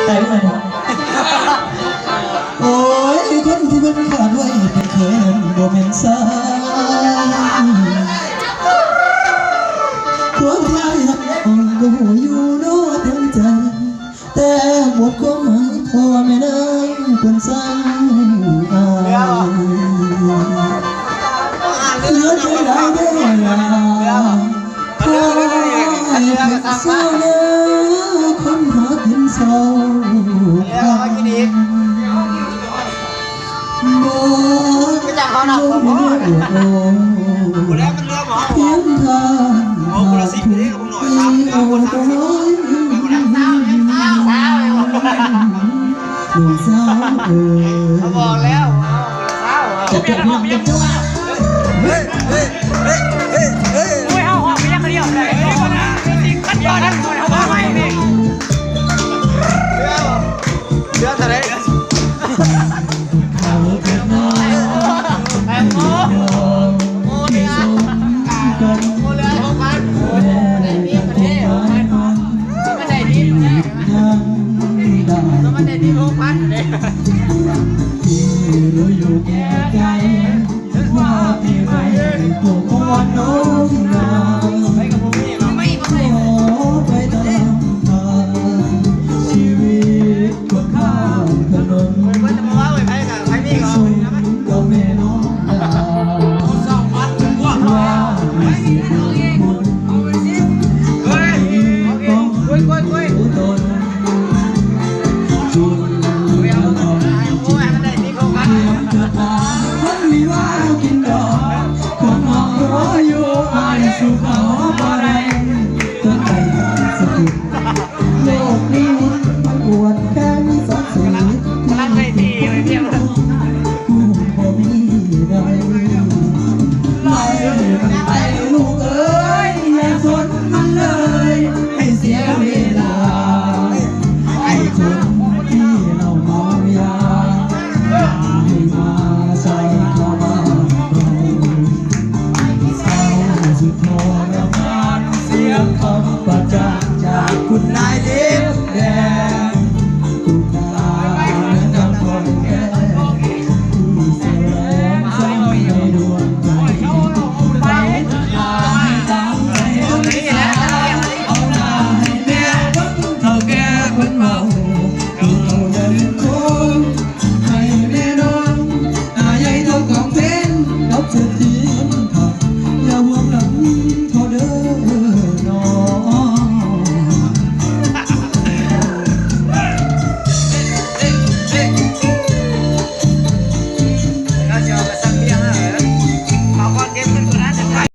ໄດ້ບໍ່? ໂອ້ຍ ຄົນທີ່ມັນຂາດໄວ້ເປັນແຂນບໍ່ແມ່ນຊາຍ ຄວາມທີ່ອ້າຍຮັກນ້ອງກໍຮູ້ຢູ່ເນາະເຕັມໃຈ ແຕ່ໝົດຄວາມໝາຍພໍ່ແມ່ນາງຄົນຊ່າງອາຍ ເຫຼືອໃຈຫຼາຍເດີລາ ຂໍໃຫ້ເປັນຊາວນາຄົນຫາກິນເຊົ້າຄ່ຳ ບໍ່ ບໍ່ໄດ້ອວດໂອ້ ພຽງທ່ານຫາກຖືກໄປໂອ້ດອຍ ນ້ອງສາວເອີຍ ບອກແລ້ວ ຈັບ ຈັບ ຈັບ ຈັບ ໂອ້ຍ ເຮົາຮອດໄປຍັງດຽວໄດ້ ຄັນຕອນນັ້ນຂ້ອຍເອົາມາໃໝ່ນີ້ ເຫຼືອເທົ່າໃດ? ໂລກນີ້ມັນອວດແຂ່ງສັກສີ ກຳລັງໄດ້ດີເລີຍ ບໍ່ມີໃດ ໄລ່ມັນໄປລູກເອີຍ ຢ່າສົນມັນເລີຍ ໃຫ້ເສຍເວລາ ໃຫ້ຄົນທີ່ເຫຼົ້າເມົາຢາ ໃຫ້ມາໃສ່ເຂົ້າມາເຮົາ ເສົ້າສຸດທໍລະມານ ສຽງຄຳປະຈານຈາກຄຸນນາຍດິນແດນ ກຸນນາຍນຳຄອນແກ່ນ ທີ່ສະແຫວງສັງໃນດວງໃຈ ໄປທາງໃດຕາມໃຈ ເອົາໜ້າໃຫ້ແມ່ເບິ່ງ ເຖົ້າແກ່ເພິ່ນເວົ້າ